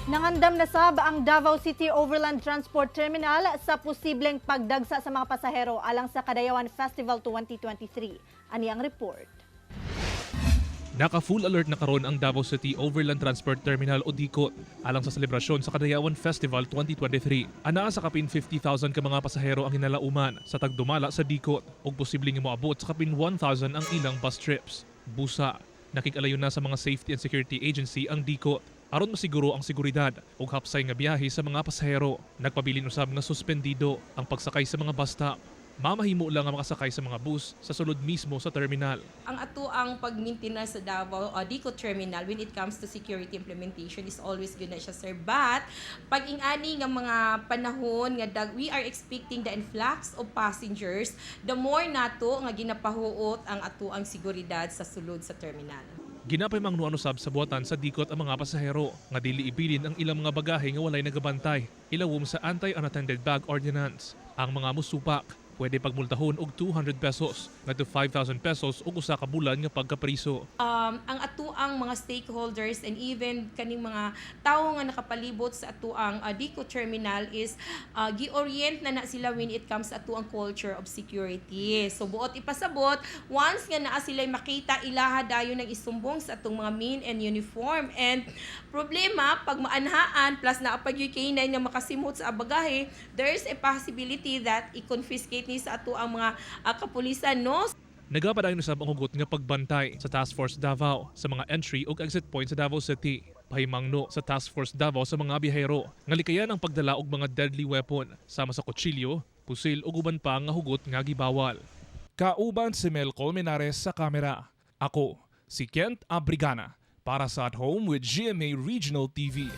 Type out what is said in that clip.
Nangandam na sab ang Davao City Overland Transport Terminal sa posibleng pagdagsa sa mga pasahero alang sa Kadayawan Festival 2023. Ani ang report. Naka full alert na karon ang Davao City Overland Transport Terminal o DCOT alang sa selebrasyon sa Kadayawan Festival 2023. Anaa sa kapin 50,000 ka mga pasahero ang hinalauman sa tagdumala sa DCOT ug posibleng moabot sa kapin 1,000 ang ilang bus trips. Busa, nakig-alayon na sa mga safety and security agency ang DCOT aron masiguro ang seguridad ug hapsay nga biyahe sa mga pasahero. Nagpabilin usab nga suspendido ang pagsakay sa mga bus stop. Mamahimo lang ang makasakay sa mga bus sa sulod mismo sa terminal. Ang ato ang pag-maintenance sa Davao DCOT Terminal when it comes to security implementation is always good na siya, sir. But pag ingani nga mga panahon nga we are expecting the influx of passengers, the more nato nga ginapahuot ang ato ang seguridad sa sulod sa terminal. Ginapahimangnoan usab sa buhatan sa DCOT ang mga pasahero nga dili ibilin ang ilang mga bagahe nga walay nagabantay ilawom sa Anti-Unattended Bag Ordinance. Ang mga musupak pwede pagmultahon og 200 pesos ngadto 5,000 pesos og usa ka bulan nga pagkapriso. Ang atuang mga stakeholders and even kaning mga tawo nga nakapalibot sa atuang DCOT Terminal is gi-orient na na sila when it comes sa atuang culture of security. So buot ipasabot, once nga naa sila makita, ilaha dayon ng isumbong sa atong mga men in uniform. And problema pag maanhaan plus naa pa gyud K9 nga makasimhot sa bagahe, there is a possibility that i-confiscate ni sa atuang mga kapulisan, no? Nagapadayon usab ang hugot nga pagbantay sa Task Force Davao sa mga entry ug exit point sa Davao City. Pahimangno sa Task Force Davao sa mga biyahero nga likayan ang pagdala og mga deadly weapon sama sa kutsilyo, pusil ug uban pa nga hugot nga gibawal. Kauban si Mel Colmenares sa kamera. Ako, si Kent Abrigana para sa At Home with GMA Regional TV.